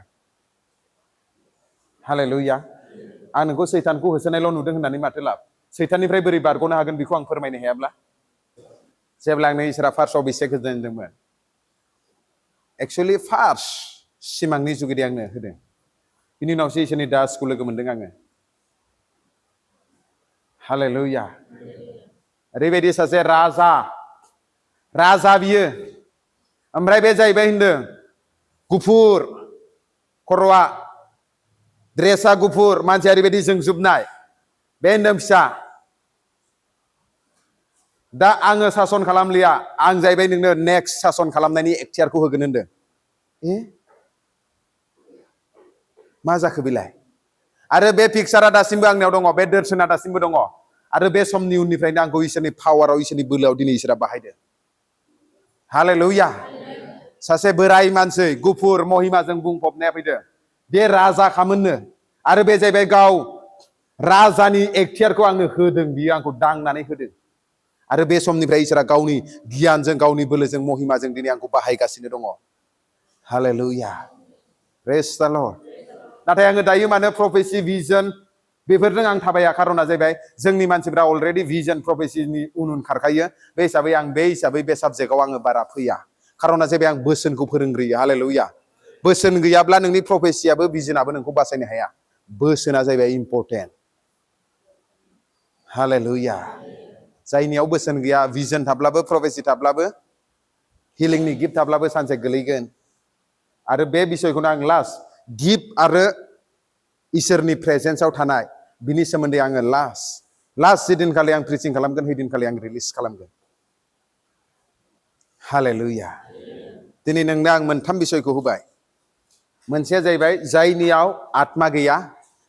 हालेलुया। आं नोंखौ सैतानखौ होसोनायल' नुदों होननानै माथो लाब? सैताननिफ्राय बोरै बारग'नो हागोन बेखौ आं फोरमायनो हायाब्ला? जेब्ला आंनो इसोरा फार्स्टआव बिसेक होजेनदोंमोन, एक्सुवेलि फार्स्ट सिमांनि जुगिदि आंनो होदों, बिनि उनावसो इसोरनि दासखौ लोगो मोनदों आङो। हालेलुया। ओरैबायदि सासे राजा बियो। ओमफ्राय बे जाहैबाय होनदों गुफुर, खर'आ, ड्रेसा गुफुर, मानसिया ओरैबायदि जोंजोबनाय। बे होनदों फिसा। दा आङो सासन खालामलिया, आं जाहैबाय नोंनो नेक्स्ट सासन खालामनायनि एक्टियारखौ होगोन होनदों। मा जाखो बेलाय? आरो बे पिक्सारा दासिमबो आंनियाव दङ, बे दर्शना दासिमबो दङ। आरो बे समनि उननिफ्रायनो आंखौ इसोरनि पावाराव, इसोरनि बोलोआव दिनै इसोरा बाहायदों। हालेलुया। सासे बोराय मानसि, गुफुर महिमाजों बुंफबनाया फैदों। बे राजा खामोननो, आरो बे जाहैबाय गाव राजानि एक्टियारखौ आंनो होदों, बियो आंखौ दांनानै होदों। आरो बे समनिफ्राय इसोरा गावनि गियानजों, गावनि बोलोजों, महिमाजों दिनै आंखौ बाहायगासिनो दङ। हालेलुया। प्रेज द लर्ड। नाथाय आङो दायो मानो प्रफेसि, भिजन बेफोरजों आं थाबाया? खारना जाहैबाय जोंनि मानसिफ्रा अलरेडि भिजन प्रफेसिनि उन खारखायो। बे हिसाबै बे साबजेक्टआव आङो बारा फैया। खारना जाहैबाय आं बोसोनखौ फोरोंग्रोयो। हालेलुया। बोसोन गैयाब्ला नोंनि प्रफेसियाबो, भिजनाबो नोंखौ बासायनो हाया। बोसोना जाहैबाय इम्परटेन्ट। हालेलुया। जायनियाव बोसोन गैया, भिजन थाब्लाबो, प्रफेसि थाब्लाबो, हिलिंनि गिफ्ट थाब्लाबो सानसे गोलैगोन। आरो बे बिसयखौनो आं लास्ट गिफ्ट आरो इसोरनि प्रेजेन्सआव थानाय, बिनि सोमोन्दै आङो लास्ट जिदिनखालि आं प्रिचिं खालामगोन, हैदिनखालि आं रिलिज खालामगोन। हालेलुया। दिनै नोंनो आं मोनथाम बिसयखौ होबाय। मोनसेया जाहैबाय जायनियाव आत्मा गैया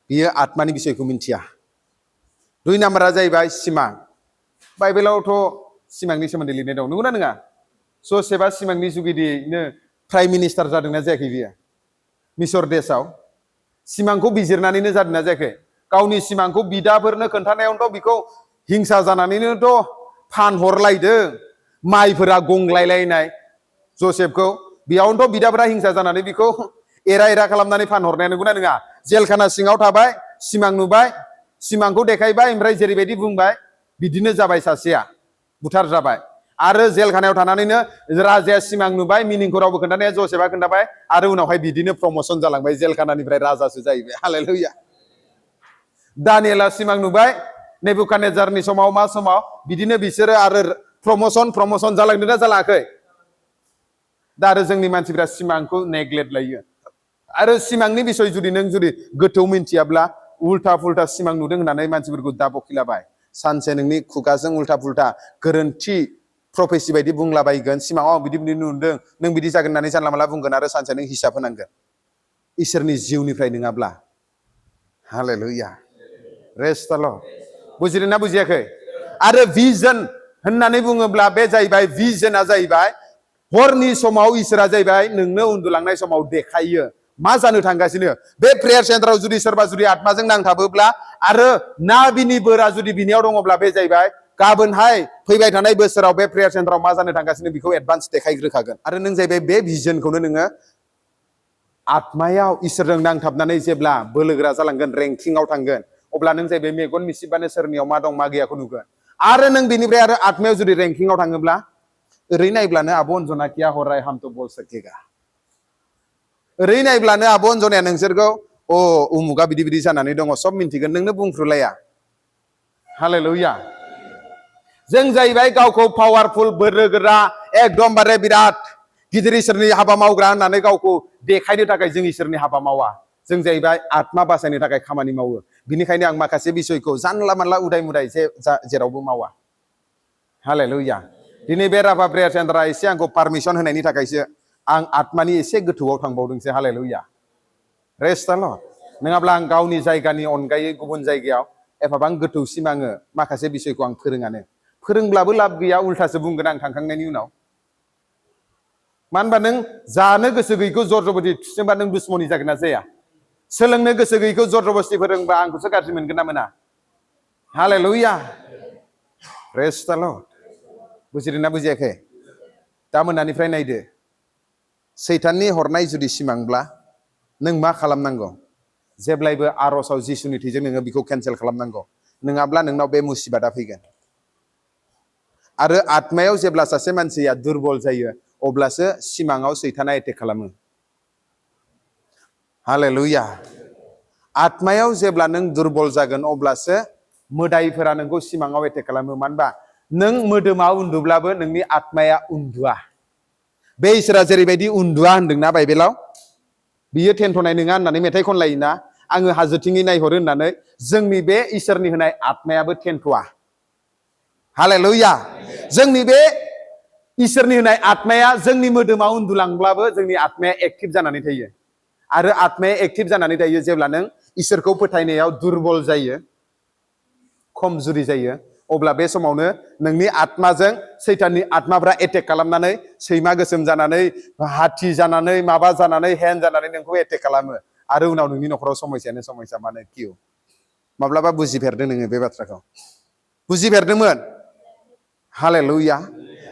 बियो आत्मानि बिसयखौ मिन्थिया। 2 नाम्बारा जाहैबाय सिमां। बाइबेलावथ' सिमांनि सोमोन्दै लिरनाय दं, नंगौना नङा? जसेफआ सिमांनि जुगिदियैनो प्राइम मिनिस्टार जादोंना जायाखै बियो मिसर देशआव? सिमांखौ बिजिरनानैनो जादोंना जायाखै? गावनि सिमांखौ बिदाफोरनो खोन्थानायावनोथ' बिखौ हिंसा जानानैनोथ' फानहरलायदों। माइफोरा गंग्लायलायनाय जसेफखौ, बेयावनोथ' बिदाफोरा हिंसा जानानै बिखौ एरा एरा खालामनानै फानहरनाया, नंगौना नङा? जेलखाना सिङाव थाबाय, सिमां नुबाय, सिमांखौ देखायबाय, ओमफ्राय जेरैबायदि बुंबाय बिदिनो जाबाय सासेया, बुथार जाबाय। आरो जेलखानायाव थानानैनो राजाया सिमां नुबाय, मिनिंखौ रावबो खोन्थानाया जसेफआ खोन्थाबाय, आरो उनावहाय बिदिनो प्रमोशन जालांबाय, जेलखानानिफ्राय राजासो जाहैबाय। हालेलुया। दानियेला सिमां नुबाय नेबुकादनेजारनि समाव, मा समाव बिदिनो बिसोरो आरो प्रमोशन जालांदोंना जालाङाखै? दा आरो जोंनि मानसिफ्रा सिमांखौ नेग्लेक्ट लायो। आरो सिमांनि बिसय जुदि गोथौ मिन्थियाब्ला उल्था फुल्टा सिमां नुदों होननानै मानसिफोरखौ दा बखिलाबाय। सानसे नोंनि खुगाजों उल्था फुल्टा गोरोन्थि प्रफेसि बायदि बुंलाबायगोन, सिमाङाव बिदि नुदों, नों बिदि जागोन होननानै जानला मानला बुंगोन, आरो सानसे नों हिसाब होनांगोन इसोरनि जिउनिफ्राय नङाब्ला। हालेलुया। प्रेज द लर्ड। बुजिदोंना बुजियाखै? आरो भिजन होननानै बुङोब्ला बे जाहैबाय, भिजनआ जाहैबाय हरनि समाव इसोरा जाहैबाय नोंनो उन्दुलांनाय समाव देखायो मा जानो थांगासिनो। बे प्रेयार सेन्टाराव जुदि सोरबा जुदि आत्माजों नांथाबोब्ला आरो ना बिनि बोरा जुदि बिनियाव दङब्ला, बे जाहैबाय गाबोनहाय फैबाय थानाय बोसोराव बे प्रेयार सेन्टाराव मा जानो थांगासिनो बेखौ एडभान्स देखायग्रोखागोन। आरो नों जाहैबाय बे भिजनखौनो नोङो आत्मायाव इसोरजों नांथाबनानै जेब्ला बोलोगोरा जालांगोन, रेंकिंआव थांगोन, अब्ला नों जाहैबाय मेगन मिसिबानो सोरनियाव मा दं मा गैयाखौ नुगोन। आरो नों बेनिफ्राय आरो आत्मायाव जुदि रेंकिंआव थाङोब्ला, ओरै नायब्लानो आब' अनजना किया हो रहा है हम तो बोल सकेगा। ओरै नायब्लानो आब' अनजनाया नोंसोरखौ अ उमुगा बिदि बिदि जानानै दङ सब मिन्थिगोन, नोंनो बुंफ्रुलाया। हालेलुया। जों जाहैबाय गावखौ पावारफुल, बोलोगोरा, एकदमबारे बिराद गिदिर इसोरनि हाबा मावग्रा होननानै गावखौ देखायनो थाखाय जों इसोरनि हाबा मावा। जों जाहैबाय आत्मा बासायनो थाखाय खामानि मावो। बिनिखायनो आं माखासे बिसयखौ जानला मानला उदाय मुदाय जेरावबो मावा। हालेलुया। दिनै बे राभा प्रेयार सेन्टारा एसे आंखौ पारमिसन होनायनि थाखायसो आं आत्मानि एसे गोथौआव थांबावदोंसो। हालेलुया। प्रेज द लर्ड। नङाब्ला आं गावनि जायगानि अनगायै गुबुन जायगायाव एफाबां गोथौसिम आङो माखासे बिसयखौ आं फोरोङानो। फोरोंब्लाबो लाब गैया, उल्थासो बुंगोन आं थांखांनायनि उनाव। मानो होनबा नों जानो गोसो गैयैखौ जर जबस्ति थुसोमबा नों दुश्मनि जागोन ना जाया? सोलोंनो गोसो गैयैखौ जर जबस्ति फोरोंबा आंखौसो गाज्रि मोनगोन ना मोना? हालेलुया। प्रेज द लर्ड। बुजिदोंना बुजियाखै? दा मोनानिफ्राय नायदो, सैताननि हरनाय जुदि सिमांब्ला नों मा खालामनांगौ? जेब्लायबो आर'जआव जिसुनि थैजों नोङो बेखौ केन्सेल खालामनांगौ, नङाब्ला नोंनाव बे मुसिबादा फैगोन। आरो आत्मायाव जेब्ला सासे मानसिया दुरबल जायो, अब्लासो सिमाङाव सैताना एटेक खालामो। हालेलुया। आत्मायाव जेब्ला नों दुरबल जागोन, अब्लासो मोदाइफोरा नोंखौ सिमाङाव एटेक खालामो। मानो होनबा नों मोदोमाव उन्दुब्लाबो नोंनि आत्माया उन्दुआ। बे इसोरा जेरैबायदि उन्दुआ होनदोंना बाइबेलाव, बियो थेन्थ'नाय नङा होननानै मेथाइ खनलायोना, आङो हाजोथिङै नायहरो होननानै, जोंनि बे इसोरनि होनाय आत्मायाबो थेन्थ'आ। हालेलुया। जोंनि बे इसोरनि होनाय आत्माया जोंनि मोदोमाव उन्दुलांब्लाबो जोंनि आत्माया एक्टिभ जानानै थायो। आरो आत्माया एक्टिभ जानानै थायो जेब्ला नों इसोरखौ फोथायनायाव दुरबल जायो, खमजुरि जायो, अब्ला बे समावनो नोंनि आत्माजों सैताननि आत्माफ्रा एटेक खालामनानै, सैमा गोसोम जानानै, हाथि जानानै, माबा जानानै, हेन जानानै नोंखौ एटेक खालामो। आरो उनाव नोंनि न'खराव समस्यानो समस्या। मानो किउ? माब्लाबा बुजिफेरदों नोङो बे बाथ्राखौ? बुजिफेरदोंमोन? हालेलुया।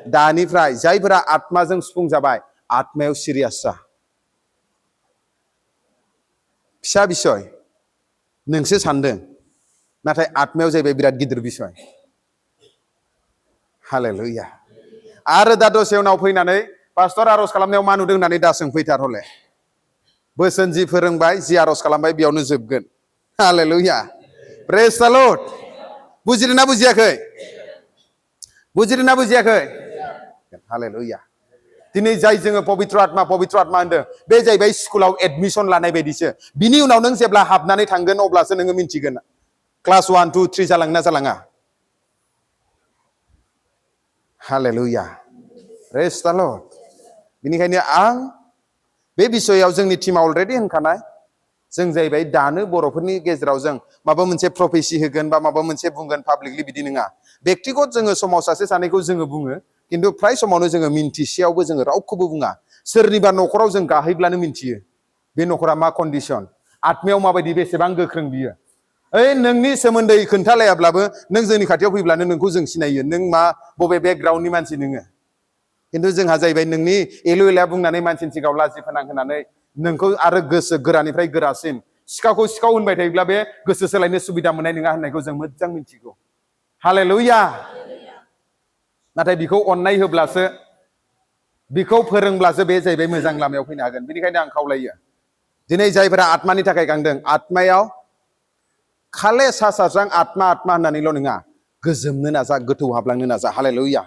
दानिफ्राय जायफोरा आत्माजों सुफुं जाबाय, आत्मायाव सिरियास जा। फिसा बिसय नोंसो सानदों, नाथाय आत्मायाव जाहैबाय बिराद गिदिर बिसय। हालेलुया। आरो दा दसे उनाव फैनानै पास्टर आर'ज खालामनायाव मा नुदों होननानै दा सोंफैथार हले। बोसोन जि फोरोंबाय, जि आर'ज खालामबाय, बेयावनो जोबगोन। हालेलुया। प्रेज द लर्ड। बुजिदोंना बुजियाखै? बुजिदोंना बुजियाखै? हालेलुया। दिनै जाय जोङो पबित्र आत्मा होनदों, बे जाहैबाय स्कुलाव एडमिसन लानाय बायदिसो। बिनि उनाव नों जेब्ला हाबनानै थांगोन, अब्लासो नोङो मिन्थिगोन क्लास 1, 2, 3 जालांना जालाङा। हालेलुया। प्रेज द लर्ड। बेनिखायनो आं बे बिसयाव जोंनि टीमा अलरेडि होनखानाय जों जाहैबाय दानो बर'फोरनि गेजेराव जों माबा मोनसे प्रफेसि होगोन बा माबा मोनसे बुंगोन पाब्लिकलि बिदि नङा बेक्तिगत जोङो समाव सासे सानैखौ जोङो बुङो खिन्थु फ्राय समावनो जोङो मिन्थिसेयावबो जोङो रावखौबो बुङा सोरनिबा न'खराव जों गाहैब्लानो मिन्थियो बे न'खरा मा कन्डिसन आत्मायाव माबायदि बेसेबां गोख्रों बियो ओइ नोंनि सोमोन्दै खोन्थालायाब्लाबो नों जोंनि खाथियाव फैब्लानो नोंखौ जों सिनायो नों मा बबे बेकग्राउन्डनि मानसि नोङो खिन्थु जोंहा जाहैबाय नोंनि एलु एला बुंनानै मानसिनि सिगाङाव लाजि फोनांहोनानै नोंखौ आरो गोसो गोरानिफ्राय गोरासिन सिखावखौ सिखाव होनबाय थायोब्ला बे गोसो सोलायनो सुबिदा मोननाय नङा होननायखौ जों मोजां मिथिगौ हालेलुया नाथाय बिखौ अननाय होब्लासो बिखौ फोरोंब्लासो बे जाहैबाय मोजां लामायाव फैनो हागोन बेनिखायनो आं खावलायो दिनै जायफोरा आत्मानि थाखाय गांदों आत्मायाव खाले सा साज्रां आत्मा आत्मा होननानैल' नङा गोजोमनो नाजा गोथौ हाबलांनो नाजा हालेलुया